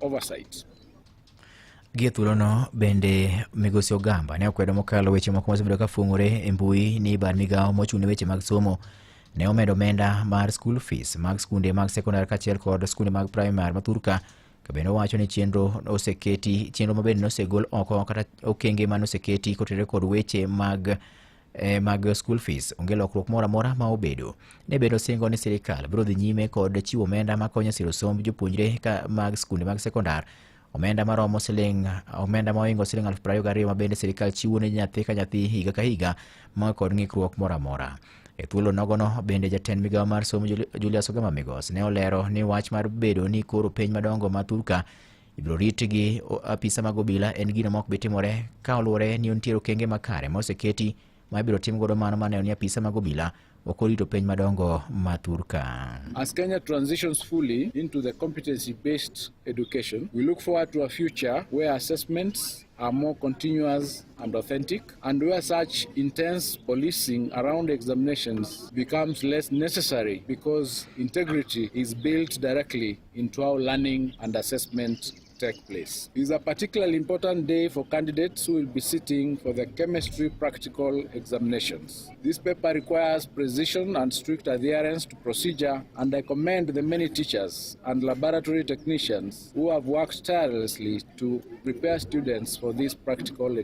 oversight. Gie thuolono bende migosi Ogamba ne okwedo mokalo weche moko mosebedo ka fung'ore e mbui ni bad migawo mochung' ne weche mag somo ne omedo omenda mar school fees mag skunde mag sekondar kaachiel kod skunde mag primar ma thurka. Ka bende owacho ni chenro oseketi, chenro mabende nosegol oko kata okenge mane oseketi kotenore kod weche mag school fees onge lokruok moro amora ma obedo. Ne bende osingo ni sirikal biro dhi nyime kod chiwo omenda makonyo siro somb jopuonjre ka mag skunde mag sekondar, omenda maromo siling omenda ma ohingo siling 22,000 ma bende sirikal chiwo ne nyathi ka nyathi higa ka higa maonge kod ng'ikruok moro amora. E thuolo nogono bende jatend migawo mar somo Julius Ogamba Migos ne olero ni wach mar bedo ni koro penj madongo ma thurka ibiro rit gi apisa mag obila en gino ma ok bi timore ka oluwore ni nitie okenge makare ma oseketi ma ibiro tim godo mano maneno ni apisa mag obila ok orito penj madongo ma thurka. As Kenya transitions fully into the competency-based education, we look forward to a future where assessments are more continuous and authentic, and where such intense policing around examinations becomes less necessary because integrity is built directly into how learning and assessment take place. It is a particularly important day for candidates who will be sitting for the chemistry practical examinations. This paper requires precision and strict adherence to procedure, and I commend the many teachers and laboratory technicians who have worked tirelessly to prepare students for this practical.